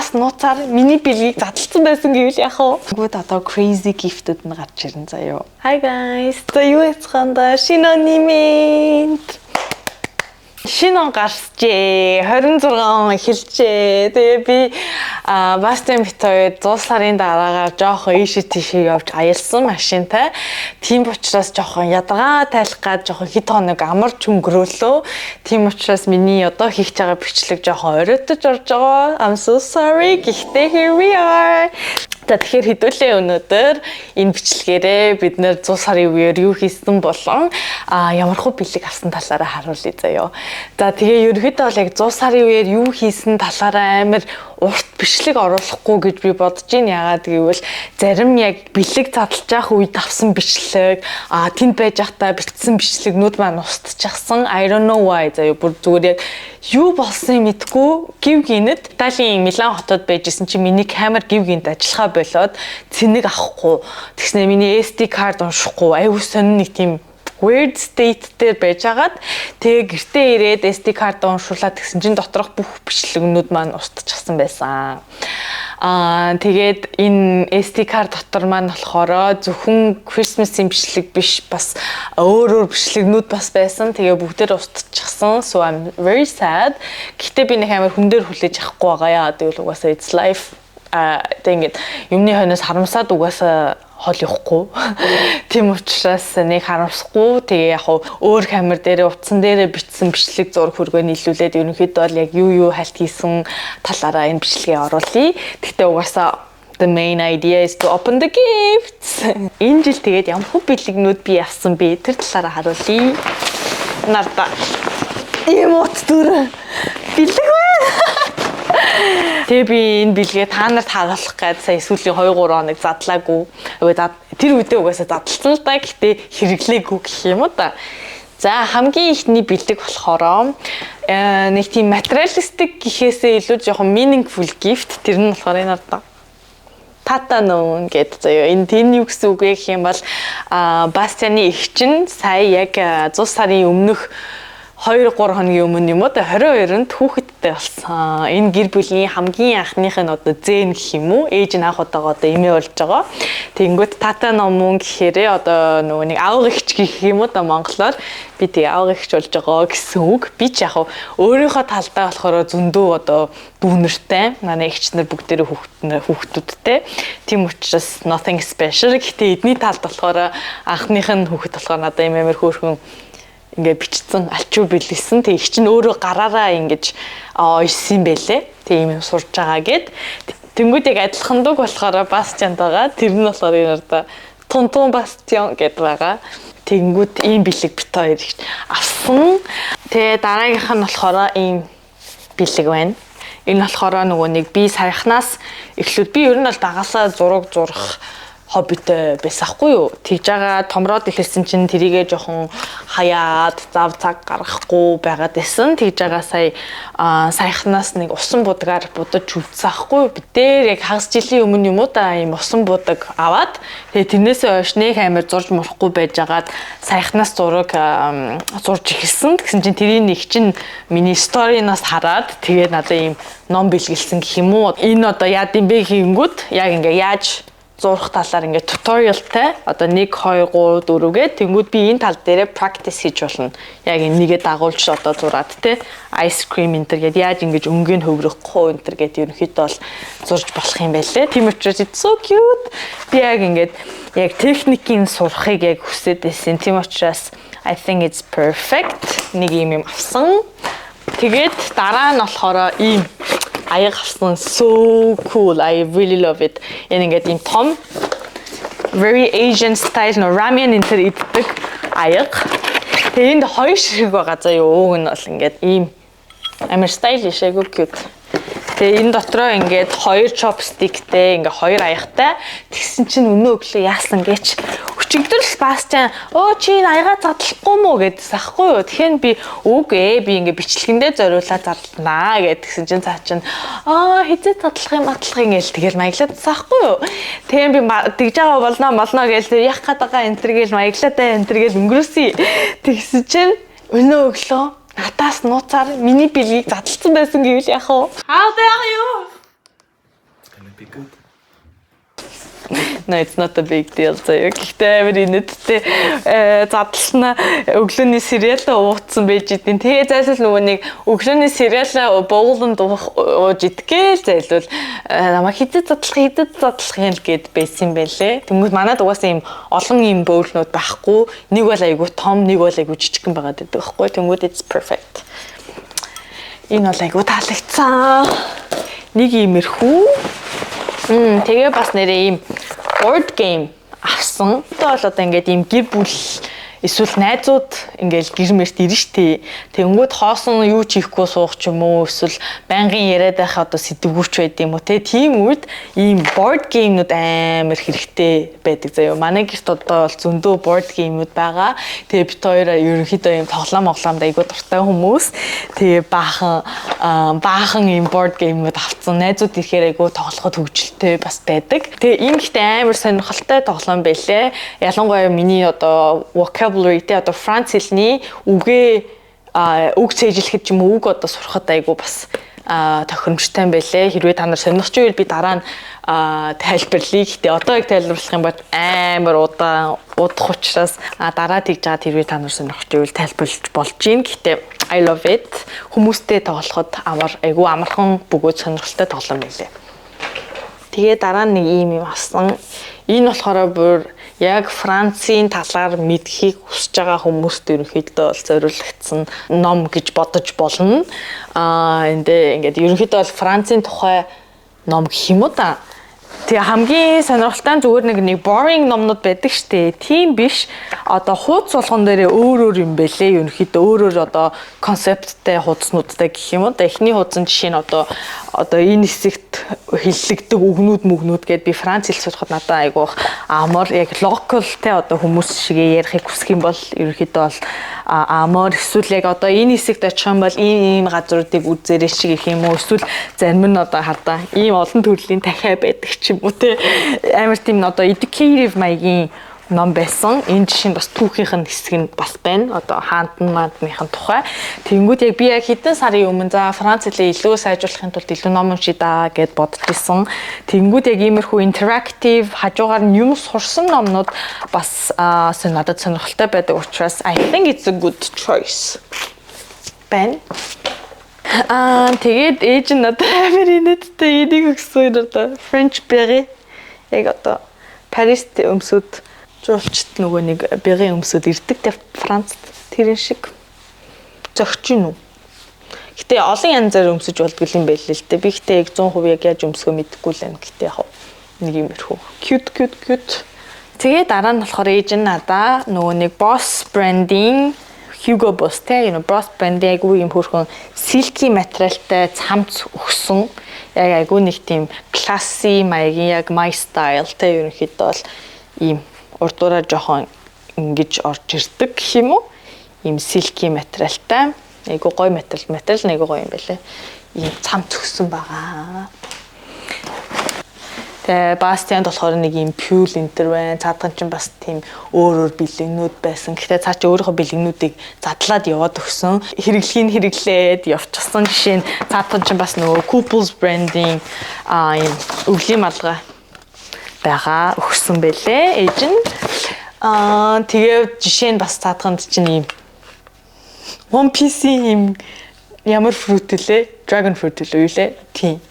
Надаас нууцаар миний бэлгийг задлсан байсан гэвэл яах вэ? Тэгвэл одоо crazy gift-үүд нь гарч ирнэ заяо. Hi guys. За, юу яцгаанда шинэ оны мэнд. Шинэ он гарчээ. 26 он эхэлжээ. Тэгээ би Бастиан бит хоёр 100 сарын дараагаар жоохон ийшээ тийшээ явж аялсан машинтай. Тийм учраас жоохон ядаргаа тайлах гад жоохон хэд хоног амарч өнгөрөөлөө. Тийм учраас миний одоо хийх байгаа бичлэг жоохон оройтож орж байгаа. I'm so sorry. Гэхдээ here we are. За, тэгэхээр хэдүүлээ өнөөдөр энэ бичлэгээрээ бид нэр 100 сарын үеэр юу хийсэн болон ямархуу бэлэг авсан талаараа харуулъя заяо. За, тэгээ ерөнхийдөө бол яг 100 сарын үеэр юу хийсэн талаараа амар урт бичлэг оруулахгүй гэж би бодож байна. Яагаад гэвэл зарим яг бэлэг задлж явах үед авсан бичлэг, тэнд байж байхдаа бичсэн бичлэгнүүд маань устчихсан. I don't know why заяо. Бүр зүгээр яг юу болсныг мэдэхгүй гэв гэнэт Италийн Милан хотод байжсэн чинь миний камер гэв гэнэт ажиллахаа болоод цэнэг авахгүй. Тэгснэ миний SD card уншихгүй. Аюу сонин нэг тийм weird state дээр байж хагаад, тэгээ гэртээ ирээд SD card уншуулаад тэгсэн чинь доторх бүх бичлэгнүүд маань устчихсан байсан. Тэгээд энэ SD card дотор маань болохоор зөвхөн Christmas-ийн бичлэг биш, бас өөр өөр бичлэгнүүд бас байсан. Тэгээ бүгдээр устчихсан. So I'm very sad. Гэхдээ би нэг амар хүн дээр хүлээж авахгүй байгаа яа. Тэгвэл угаасаа it's life. Тэг ингээд юмны хойноос харамсаад угаасаа хол явахгүй. Тийм учраас нэг харамсахгүй. Тэгээ яг хуу өөр камер дээрээ, утсан дээрээ бичсэн бичлэг, зураг хөргөө нийлүүлээд ерөнхийдөө бол яг юу юу хальт хийсэн талаараа энэ бичлэгээ оруулъя. Гэхдээ угаасаа the main idea is to open the gifts. Энэ жил тэгээд ямар хүү бэлэгнүүд би авсан бэ? Тэр талаараа харуулъя. Нарда. Ийм ут дүр бэлэг байна. Тэгээ би энэ бэлгээ та нарт харуулах гээд сая сүүлийн 2 3 хоног задлаагүй. Тэр үедээ угаасаа задлсан л да. Гэтэ хэрэглээгүй гэх юм уу да. За, хамгийн эхний бэлэг болохоор нэг тийм materialistic гэхээсээ илүү жоохон meaningful gift. Тэр нь болохоор энэ арда. Tata нөө гэд заяа. Энэ тийм юу гэсэн үг вэ гэх юм бол Бастианы эгч чинь сая яг 100 сарын өмнөх 2 3 хоногийн өмнө юм уу та 22-нд хүүхэдтэй болсон. Энэ гэр бүлийн хамгийн анхных нь одоо зээн гэх юм уу? Ээж нь анх удаага одоо эмээ болж байгаа. Тэнгүүт tata nomon гэхээрээ одоо нөгөө нэг авга эгч гэх юм уу да монголоор, би тэгээ авга эгч болж байгаа гэсэн үг. Би ч яг өөрийнхөө талдаа болохоор зөндөө одоо дүүнертэй. Манай эгч нар бүгдээрээ хүүхдүүдтэй. Тийм учраас nothing special. Гэхдээ эдний талд болохоор анхных нь хүүхэд болохоор надад юм амар хөөрхөн ингээ бичсэн альчуу бэлгэлсэн. Тэг их чинь өөрөө гараараа ингэж ойсон бэлээ. Тэг юм сурж байгаа гэд. Тэнгүүд яг адилхан дуг болохоор Бастианд байгаа. Тэр нь болохоор энэ одоо Tonton Бастиан гэд байгаа. Тэнгүүд ийм бэлэг бит хоёр их авсан. Тэгээ дараагийнх нь болохоор ийм бэлэг байна. Энэ болохоор нөгөө нэг би саяхнаас эхлүүд би ер нь бол багасаа зураг зурах хоббитой байсан хгүй юу. Тэгж байгаа томроод эхэлсэн чинь тэрийгэ жоохон хаяад зав цаг гаргахгүй байгаад байсан. Тэгж байгаа сая саяхнаас нэг усан будгаар будаж үлдсэн ахгүй юу. Би дээр яг хагас жилийн өмнө юм уу да ийм усан будаг аваад, тэгээ тэрнээсээ хойш нэг амар зурж мурахгүй байжгаад саяхнаас зураг зурж эхэлсэн. Тэгсэн чинь тэрийн нэг чинь миний story-наас хараад, тэгээ надад ийм ном бэлгэлсэн гэх юм уу. Энэ одоо яад юм бэ гэнгүүт яг ингээ яаж зурх талаар ингээд tutorial тай одоо 1 2 3 4 гээд, тэнгууд би энэ тал дээрээ practice хийж болно. Яг энэ нэгэ дагуулж одоо зураад те ice cream энэ төр гээд яаж ингэж өнгийг хөврөхгүй энэ төр гээд ерөнхийдөө бол зурж болох юм байлээ. Тийм учраас it's so cute. Би яг ингээд яг техникийн сурахыг яг хүсээд байсан. Тийм учраас I think it's perfect. Нэг юм юм авсан. Тэгээд дараа нь болохоор ийм аяга авсан, so cool. I really love it. Энэ ингээд ийм том very Asian style no ramen энэ төр иддэг аяга. Тэгээ энд хоёр ширхэг байгаа заяа. Ууг нь бол ингээд ийм амар stylish, айгу cute. Тэгээ энэ дотроо ингээд хоёр chopstick тэй, ингээд хоёр аягтай. Тэгсэн чинь өнөө өглөө яасан гэж өчигдөр л Бастиан "Өө, чи энэ аягаа задлахгүй мүү?" гэдсэн ахгүй юу. Тэгэхээр би "Үгүй ээ, би ингээд бичлэгэндээ зориулаад задлнаа" гэд тэгсэн чинь цаа чинь "Аа, хизээ задлах юм атлах юм" гээл тэгэл маяглаад ахгүй юу. Тэгээ би тэгж байгаа болно болно гээл тэр яах гээд байгаа энэ төр гээл маяглаад энэ төр гээл өнгөрөөсөй. Тэгсэн чинь өнөө өглөө надаас нууцаар миний бэлгийг задлсан байсан гэвэл яах вэ? How dare you? Be good. No, it's not a big deal заяа. Гэхдээ амар инээдтэй задлснаа өглөөний cereal аа ууцсан байж идэв. Тэгээ зайлшгүй нөгөө нэг өглөөний cereal аа bowl-онд ууж идгээл зайлвал намайг хэзээ задлах, хэзээ задлах юм л гээд байсан юм байлээ. Тэнгүүд манад угаасаа ийм олон ийм bowl-нууд байхгүй. Нэг бол айгүй том, нэг бол айгүй жижигхэн байгаад байдаг байхгүй. Тэнгүүд it's perfect. Энэ бол айгүй таалагдсан. Нэг иймэрхүү. Тэгээ бас нэрээ ийм board game авсан. Одоо бол одоо ингээд ийм гэр бүл эсвэл найзууд ингээл гэр мэрт ирнэ штэ. Тэнгүүд хоосон юу ч хийхгүй суух ч юм уу, эсвэл байнгын яриад байх одоо сэдвгүүч байд юм уу те. Тийм үед ийм board game-нууд амар хэрэгтэй байдаг заяа. Манай гэрт одоо бол зөндөө board game-нууд байгаа. Тэгээ бид хоёр ерөнхийдөө ийм тоглоом моглоомд айгуу дуртай хүмүүс. Тэгээ баахан баахан ийм board game-нууд авцсан. Найзууд ирэхээр айгуу тоглоход хөгжилтэй бас байдаг. Тэгээ ийм ихтэй амар сонирхолтой тоглоом байлээ. Ялангуяа миний одоо vocabulary те, одоо Франц хэлний үгээ үг цээжлэхэд ч юм уу, үг одоо сурахад айгуу бас тохиромжтой юм байлээ. Хэрвээ та нар сонирхож байвал би дараа нь тайлбарлая. Гэтэ одоо яг тайлбарлах юм бол амар удаан удах учраас дараа тэгж жаад хэрвээ та нар сонирхож байвал тайлбарлаж болж гин. Гэтэ I love it. Хүмүүстэй тоглоход амар айгуу амархан бөгөөд сонирхолтой тоглоом байлээ. Тэгээ дараа нь нэг ийм юм авсан. Энэ болохоор бүр яг Францын талаар мэдэхийг хүсэж байгаа хүмүүст ерөнхийдөө бол зориулагдсан ном гэж бодож болно. Аа, энд ингээд ерөнхийдөө бол Францын тухай ном гэх юм уу да. Тэгээ хамгийн сонирхолтой нь зүгээр нэг boring номнууд байдаг штэ. Тийм биш. Одоо хуудас болгон дээрээ өөр өөр юм бэлээ. Ерөнхийдөө өөр өөр одоо концепттэй хуудаснуудтай гэх юм уу. Одоо эхний хуудсан жишээ нь одоо энэ хэсэгт хэллэгдэг үгнүүд мүгнүүд гээд би Франц хэл сурахад надад айгүйх амар, яг local те, одоо хүмүүс шигээ ярихыг хүсэх юм бол ерөнхийдөө бол амар, эсвэл яг одоо энэ хэсэгт очих юм бол ийм ийм газруудыг үзээрэй шиг гэх юм уу, эсвэл зарим нь одоо хардаа ийм олон төрлийн дахиа байдаг ч юм уу те, амар тийм одоо educative маягийн ном байсан. Энэ жишээ нь бас түүхийнх нь хэсэг нь бас байна. Одоо хаант нь маантныхын тухай. Тэнгүүд яг би яг хэдэн сарын өмнө за Франц хэлээ илүү сайжруулахын тулд илүү ном уншия да гэд бодож исэн. Тэнгүүд яг иймэрхүү interactive, хажуугаар нь юм сурсан номнууд бас надад сонирхолтой байдаг учраас I think it's a good choice байна. Аа, тэгээд ээж нь надад амар инээдтэй энийг өгсөн, одоо French beret, яг одоо Парист өмсөд жуулчд нөгөө нэг бэрийн өмсөд ирдэг те Францд, тэрэн шиг зөгч гин үү. Гэтэ олон янзаар өмсөж болдгоо юм байл л дээ. Би гэтэ яг 100% яг яаж өмсгөө мэдэхгүй л байна. Гэтэ яг нэг юмэрхүү. Cute, cute, cute. Тэгээ дараа нь болохоор ээж нь надаа нөгөө нэг Boss branding, Hugo Boss те, энэ Boss brand-ийн айгүй юм хөөрхөн silky материалтай цамц өгсөн. Яг айгүй нэг тийм classy маягийн, яг my style те, ерөнхийдөө бол ийм урдуураа жоохон ингэж орж ирдэг гэх юм уу? Ийм silky материалтай. Айгүй гоё материал, материал нь айгүй гоё юм байлээ. Ийм цамц өгсөн байгаа. Тэгээ Бастианд болохоор нэг ийм пюл энтер байна. Цаадхан чинь бас тийм өөр өөр бэлэгнүүд байсан. Гэхдээ цаа чи өөрийнхөө бэлэгнүүдийг задлаад яваад өгсөн. Хэрэглэхийг хэрэглээд явчихсан. Жишээ нь цаадхан чинь бас нөгөө Couples branding ийм өвлийн малгай байгаа, өгсөн бэлээ. Ээж нь тэгээ жишээ нь бас цаадханд чинь ийм One Piece-ийн ийм ямар fruit лээ? Dragon fruit лээ юу лээ? Тийм,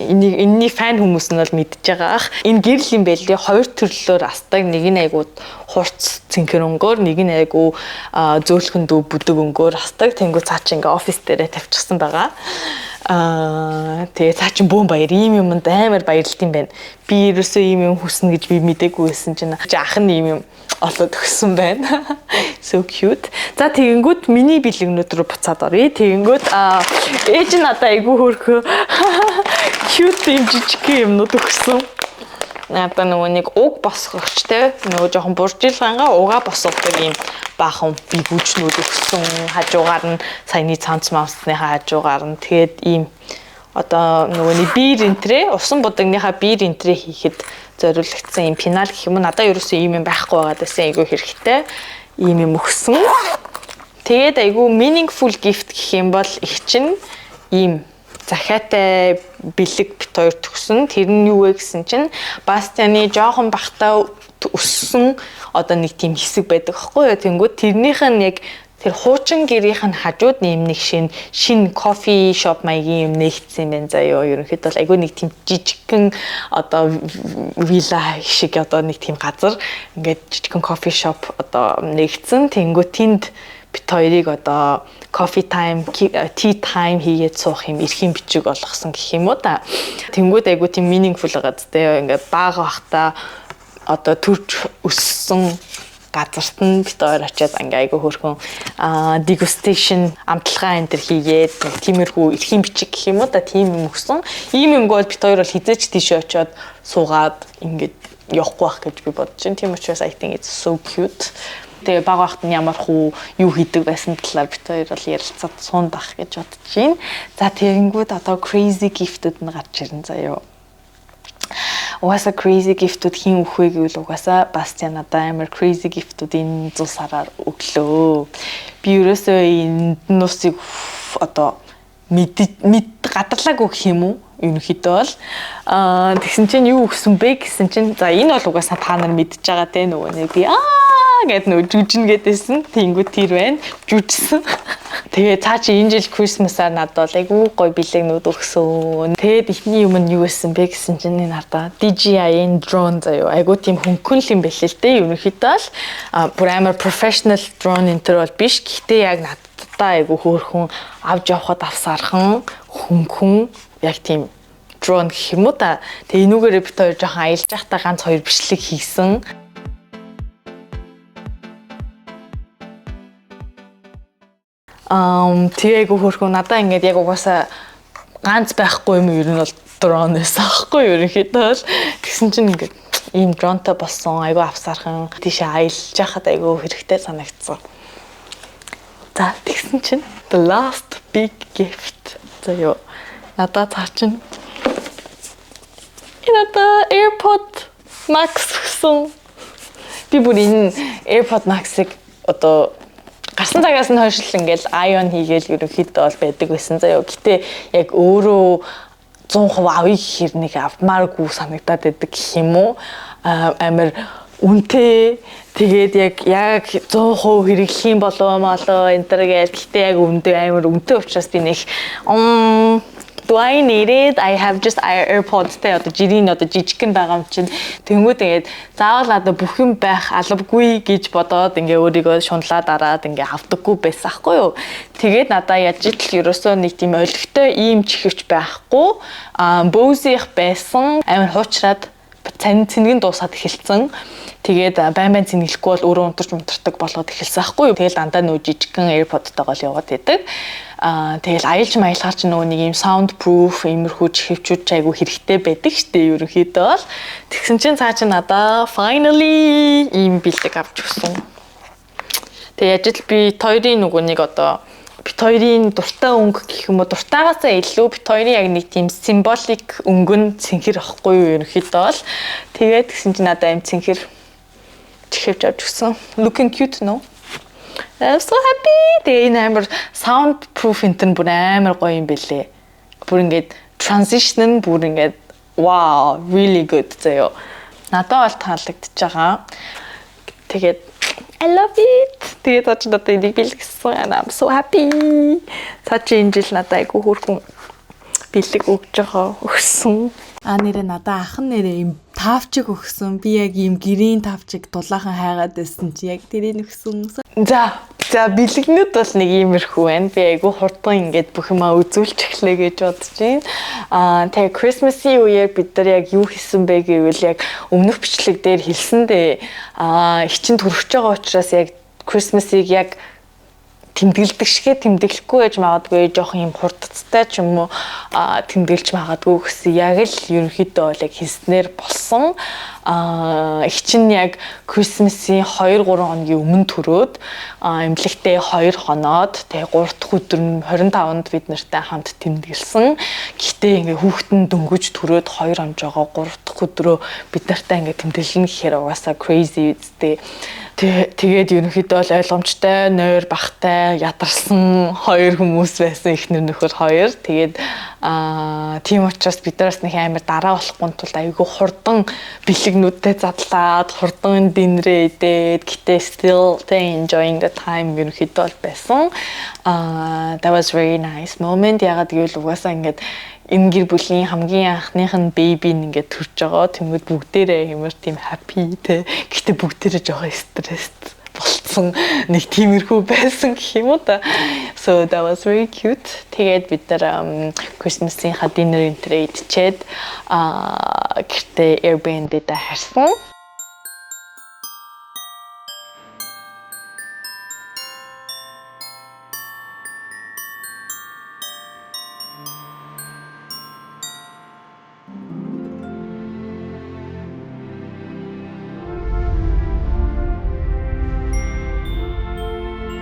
энийг энэний fan хүмүүс нь бол мэдж байгаа ах. Энэ гэрэл юм байлээ, хоёр төрлөөр асдаг. Нэг нь айгуу хурц цэнхэр өнгөөр, нэг нь айгуу зөөлхөн дүү бүдэг өнгөөр асдаг. Тэнгүү цаа чи ингээ офис дээрээ тавьчихсан байгаа. Тэгээ цаа чин бөөн баяр, ийм юмд амар баярлт юм байна. Би ерөөсөө ийм юм хүснэ гэж би мдээгүй байсан чинь ах нь ийм юм олоод өгсөн байна. So cute. За, тэгэнгүүт миний бэлэгнүүд рүү буцаад оръё. Тэгэнгүүт ээж нь надад айгүй хөөрхөө cute юм жижиг юмнууд өгсөн. Надаа нөгөө нэг уг босгогчтой, нөгөө жоохон буржилгаангаа угаа босгодог ийм баахан бигүүчнүүд өгсөн. Хажуугаар нь саяны цамц мамсныхаа хажуугаар нь тэгээд ийм одоо нөгөө нэг beer энтрээ, усан будагныхаа beer энтрээ хийхэд зориулагдсан ийм пенал гэх юм уу, надад ерөөсөө ийм юм байхгүй байгаад байсан, айгүй хэрэгтэй ийм юм өгсөн. Тэгээд айгүй meaningful gift гэх юм бол их чинь ийм Захиатай бэлэг бид хоёр төгсөн. Тэр нь юу вэ гэсэн чинь Бастианы жоохон бахтаа өссөн одоо нэг тийм хэсэг байдаг хгүй юу. Тэнгүүд тэрнийх нь яг тэр хуучин гэрийнх нь хажууд нэм нэг шинэ coffee shop маягийн юм нээгдсэн юм байна заяо. Ерөнхийдөө бол айгүй нэг тийм жижигхэн одоо вилла шиг одоо нэг тийм газар ингээд жижигхэн coffee shop одоо нээгдсэн. Тэнгүү тэнд бид хоёрыг одоо coffee time, tea time хийгээд суух юм эрхийн бичиг олгосон гэх юм уу та. Тэнгүүд айгүй тийм meaningful байгаа зү. Ингээд бага бахта одоо төрж өссөн газарт нь бид хоёр очиад ингээ айгүй хөөрхөн degustation амталгаа энэ төр хийгээд тиймэрхүү эрхийн бичиг гэх юм уу да, тийм юм өгсөн. Ийм юм бол бид хоёр бол хэзээ ч тийшээ очиод суугаад ингээд явахгүй байх гэж би бодож байна. Тийм учраас I think it's so cute. Тэгээ бага байхад нь ямар хуу юу хийдэг байсан талаар бид хоёр бол ярилцаад суунд ах гэж бодож байна. За, тэгэнгүүт одоо crazy gift-үүд нь гарч ирэн заяо. Угаасаа crazy gift-үүд хэн өгөх вэ гэвэл угаасаа Бастиан надад амар crazy gift-үүд энэ 100 сараар өглөө. Би ерөөсөө энэ нусыг одоо мэд мэд гадарлаагүй гэх юм уу? Ерөнхийдөө бол тэгсэн чинь юу өгсөн бэ гэсэн чинь, за, энэ бол угаасаа та нар мэдж байгаа те, нөгөө нэг би аа гэд нөгөө жүжин гэдээсэн. Тэнгүү тэр байна. Жүжсэн. Тэгээ цаа чи энэ жил Christmas-аар надад бол айгүй гоё бэлэгнүүд өгсөн. Тэгээд эхний юм нь юу байсан бэ гэсэн чинь энэ надаа DJI-ийн drone заяо. Айгүй тийм хөнгөн л юм бэлээ л дээ. Ерөнхийдөө л бүр амар professional drone энэ төр бол биш. Гэхдээ яг надтай айгүй хөөрхөн авч явхад авсархан хөнгөн яг тийм дрон гэх юм уу та. Тэгээ энүүгээрээ бид хоёр жоохон аялж байхдаа ганц хоёр бичлэг хийсэн. Тэгээ айгу хөөрхөн надаа ингээд яг угаасаа ганц байхгүй юм ер нь бол дрон байсан аахгүй ерөнхийдөө бол. Тэгсэн чинь ингээд ийм дронтой болсон, айгу авсархан тийшээ аялж байхад айгу хэрэгтэй санагдсан. За, тэгсэн чинь the last big gift заяо. Надаа цаа чинь энэ одоо AirPod Max гэсэн. Би бүр энэ AirPod Max-ыг одоо гарсан цагаас нь хойш л ингээл Ion хийгээл ерөнхийдөө бол байдаг байсан заяо. Гэтэ яг өөрөө 100% авъя гэхэр нэг авмааргүй санагдаад байдаг гэх юм уу. Амар үнэтэй, тэгээд яг 100% хэрэглэх юм болов молоо энэ төр гээл. Гэтэ яг өмдөө амар үнэтэй учраас би нэг "Do I need it? I have just AirPods" те, одоо жирийн одоо жижигхэн байгаа юм чинь. Тэнгүүд ингээд заавал одоо бүх юм байх албагүй гэж бодоод ингээ өөрийгөө шунлаа дараад ингээ авдаггүй байсан ахгүй юу. Тэгээд надаа яаж итл ерөөсөө нэг тийм олигтой ийм чихвч байхгүй. Bose-ийнх байсан. Амар хуучраад цан цэнгэн дуусаад эхэлсэн. Тэгээд байн байн цэнгэлэхгүй бол өөрөө унтарч унтардаг болгоод эхэлсэн ахгүй юу. Тэгэл дандаа нөө жижигхэн AirPod-тойгоо л яваад байдаг. Тэгэл аялж маялгаар чи нөгөө нэг юм sound proof иймэрхүү чихвчүүд ч айгүй хэрэгтэй байдаг штэ ерөнхийдөө бол. Тэгсэн чинь цаа чи надаа finally ийм бэлэг авч өгсөн. Тэгээ яаж л би хоёрын нөгөө нэг одоо бит хоёрын дуртай өнгө гэх юм уу, дуртайгаасаа илүү бит хоёрын яг нэг тийм symbolic өнгө нь цэнхэр ахгүй юу ерөнхийдөө бол. Тэгээд тэгсэн чинь надад аим цэнхэр чихвч авч өгсөн. Looking cute, no? I'm so happy. Тэгээ энэ амар sound proof энэ бүр амар гоё юм бэлээ. Бүр ингээд transition нь бүр ингээд wow, really good заяо. Надад бол таалагдчихж байгаа. Тэгээд I love it. Тэгээд цаа чи надад энийг бэлгэсэн. And I'm so happy. Цаа чи энэ жил надад айгүй хөөрхөн бэлэг өгж байгаа, өгсөн. А, нэрээ надаа ах нь нэрээ ийм таавчиг өгсөн. Би яг ийм гэрийн таавчиг дулаахан хайгаад байсан чи яг тэрийг өгсөн. За, бэлэгнүүд бол нэг иймэрхүү байна. Би айгүй хурдан ингээд бүх юмаа үзүүлчихлээ гэж бодож байна. Тэгээ Christmas-ийн үеэр бид нар яг юу хийсэн бэ гэвэл яг өмнөх бичлэг дээр хэлсэндээ хичин төрөж байгаа учраас яг Christmas-ыг яг тэмдэглэдэг шигэ тэмдэглэхгүй байж магадгүй, жоохон юм хурдцтай ч юм уу тэмдэглэж магадгүй гэсэн яг л ерөнхийдөө бол яг хийснээр болсон. Их чинь яг Christmas-ийн 2 3 хоногийн өмнө төрөөд эмнэлэгтээ 2 хоноод, тэгээ 3 дахь өдөр нь 25-нд бид нартай хамт тэмдэглэсэн. Гэхдээ ингээ хүүхэд нь дөнгөж төрөөд 2 хоножоогоо 3 дахь дуусах өдрөө бид нартай ингээд тэмдэглэнэ гэхээр угаасаа crazy үстэй. Тэгээд ерөнхийдөө бол ойлгомжтой, нойр бахтай, ядарсан хоёр хүмүүс байсан, эхнэр нөхөр хоёр. Тэгээд тийм учраас бид нараас нэг амар дараа болохгүй тулд айгүй хурдан бэлэгнүүдтэй задлаад, хурдан dinner ээ идээд, гэтээ still they enjoying the time ерөнхийдөө бол байсан. That was very nice moment. Ягаад гэвэл угаасаа ингээд энэ гэр бүлийн хамгийн анхных нь baby ингээд төрж байгаа. Тэнгүүд бүгдээрээ ямар тийм happy те. Гэтэ бүгдээрээ жоохон стресс болцсон нэг тиймэрхүү байсан гэх юм уу та. So that was very cute. Тэгээд бид нар Christmas-ийн dinner энэ идчихэд гэртээ Airbnb-даа харсан.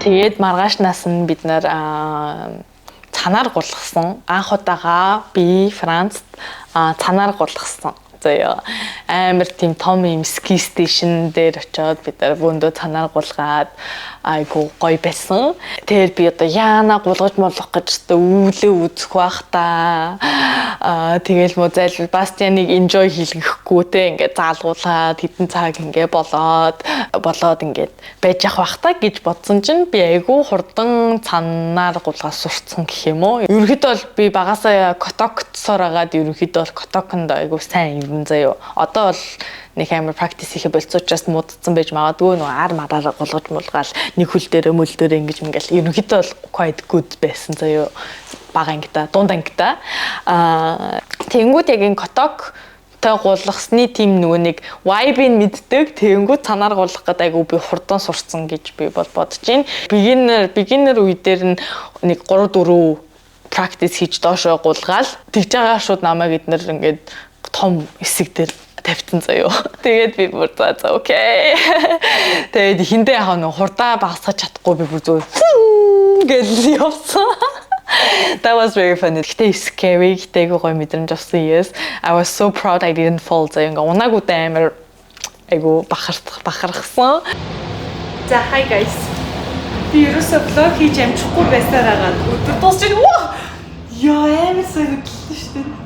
Тэгээд маргаашнаас нь бид нар цанаар гулгасан. Анх удаага би Францд цанаар гулгасан. Заяа. Амар тийм том юм ski station дээр очиод бид нар бөөндөө цанаар гулгаад айгу гоё байсан. Тэгэхээр би одоо яана гулгаж молох гэж одоо үүлээ үзэх бах та. Тэгэл мо зайл Бастианыг enjoy хийлгэхгүй те, ингээд заалгуулаад хэдэн цаг ингээ болоод болоод ингээд байж явах бах та гэж бодсон чинь би айгу хурдан цанаар гулгаас сурцсан гэх юм уу. Ерөнхийдөө бол би багасаа котокцсоор агаад ерөнхийдөө бол котоконд айгу сайн юм заяо. Одоо бол нэг амар practice хийхэ болцсон учраас муудсан байж магадгүй, нөгөө ар мараараа гулгаж мулгаал нэг хөл дээрээ мөл дээрээ ингэж ингээл ерөнхийдөө бол quite good байсан заяо, бага ангита, дунд ангита. Тэнгүүд яг энэ коток той гулгасны тим нөгөө нэг vibe-ыг мэддэг. Тэнгүүд цанаар гулгах гэдэг айгу би хурдан сурцсан гэж би бол бодож байна. Beginner үе дээр нь нэг 3 4 practice хийж доошоо гулгаал тэгж байгаа шууд намайг эднэр ингээд том хэсэг дээр тавьсан заяо. Тэгээд би бүр за за, okay. Тэгээд хиндэ яг нэг хурдаа багасгах чадахгүй би бүр зөв гэл явсан. That was very funny. Гэтэ scary, гэтэ айгу гоё мэдрэмж авсан. Yes. I was so proud I didn't fall заяа. Ингээ унаагүйдээ амар айгу бахарх бахархсан. За, hi guys. Би ерөөсөө vlog хийж амжихгүй байсаар агаад өдөр дуусч байна. Ваа! Яа, амар сонирхолтой шүү дээ.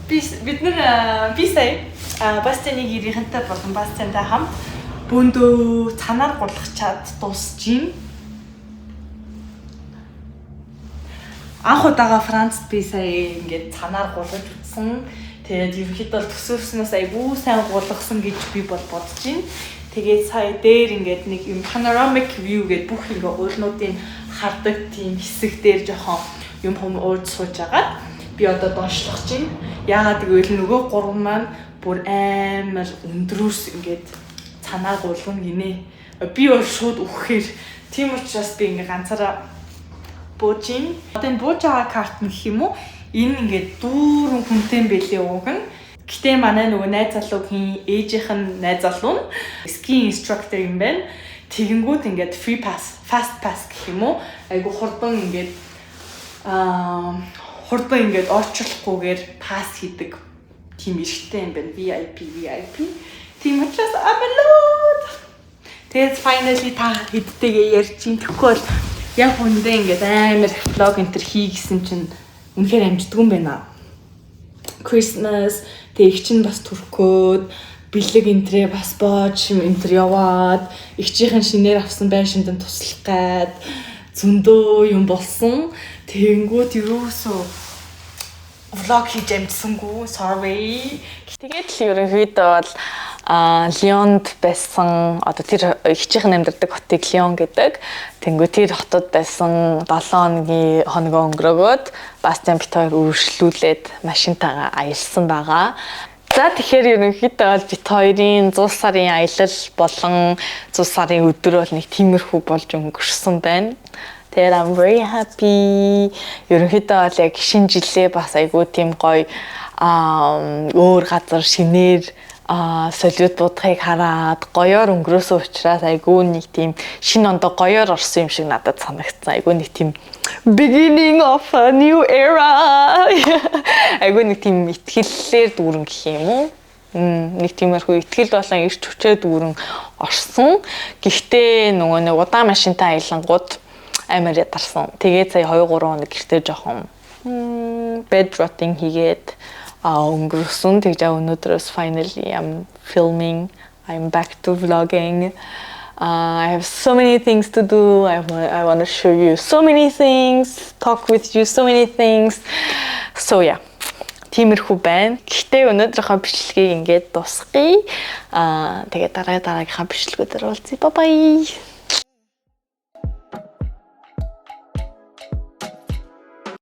Би бид нар би сая Бастианы гэрийнхэнтэй болон Бастиантай хамт бөөндөө цанаар гулгачаад дуусж байна. Анх удаага Францд би сая ингээд цанаар гулгаж үзсэн. Тэгээд ерөнхийдөө бол төсөөлснөөс айгүй сайн гулгасан гэж би бол бодож байна. Тэгээд сая дээр ингээд нэг юм panoramic view гэдэг бүх ингээ уулнуудыг хардаг тийм хэсэг дээр жоохон юм хум ууж сууж агаад би одоо доошлох чинь. Яагаад гэвэл нөгөө гурван маань бүр амар өндрөөс ингээд цанаа гулгана гинэ. Би бол шууд үхэхээр, тийм учраас би ингээ ганцаараа бууж ин. Одоо энэ бууж байгаа cart нь гэх юм уу? Энэ ингээд дүүрэн хүнтэй бэлээ ууг нь. Гэтэ манай нөгөө найз залуугийн ээжийнх нь найз залуу нь ski instructor юм байна. Тэгэнгүүт ингээд free pass, fast pass гэх юм уу? Айгу хурдан ингээд хурдан ингээд орчлохгүйгээр pass хийдэг тийм эрхтэй юм байна. VIP, VIP. Тийм учраас I'm alone. Тэгээд finally та хэдтэйгээ ярьж чинь. Тэгэхгүй бол яг үндэ ингээд амар vlog энэ төр хий гэсэн чинь үнэхээр амждаггүй юм байна. Christmas тэг их чинь бас түрхкөөд бэлэг энтрээ бас боож юм энтер яваад эгчийнхэн шинээр авсан байшинд нь туслах гад зөндөө юм болсон. Тэгэнгүүт ерөөсөө vlog хийж амжсангүй. Sorry. Тэгээд л ерөнхийдөө бол Лионд байсан, одоо тэр эгчийнхэн амьдардаг хотыг Лион гэдэг. Тэнгүү тэр хотод байсан 7 хоногийн хоногоо өнгөрөөгөөд Бастиан бит хоёр үргэлжлүүлээд машинтайгаа аялсан байгаа. За, тэгэхээр ерөнхийдөө бол бит хоёрын 100 сарын аялал болон 100 сарын өдөр бол нэг тиймэрхүү болж өнгөрсөн байна. Тэгээд I'm very happy. Ерөнхийдөө бол яг шинэ жилээ бас айгүй тийм гоё өөр газар шинээр салют буудахыг хараад гоёор өнгөрөөсөн учраас айгүй нэг тийм шинэ ондоо гоёор орсон юм шиг надад санагдсан. Айгүй нэг тийм beginning of a new era. Айгүй нэг тийм итгэллээр дүүрэн гэх юм уу? Нэг тиймэрхүү итгэл болон эрч хүчээ дүүрэн орсон. Гэхдээ нөгөө нэг удаан машинтай аялангууд амар ядарсан. Тэгээд сая 2 3 хоног гэртээ жоохон bed rotting хийгээд өнгөрсөн. Тэгж өнөөдрөөс finally I'm filming. I'm back to vlogging. I have so many things to do. I want to show you so many things, talk with you so many things. So yeah. Тиймэрхүү байна. Гэхдээ өнөөдрийнхөө бичлэгийг ингээд дуусгая. Тэгээд дараа дараагийнхаа бичлэгүүдээр уулзъя. Bye bye.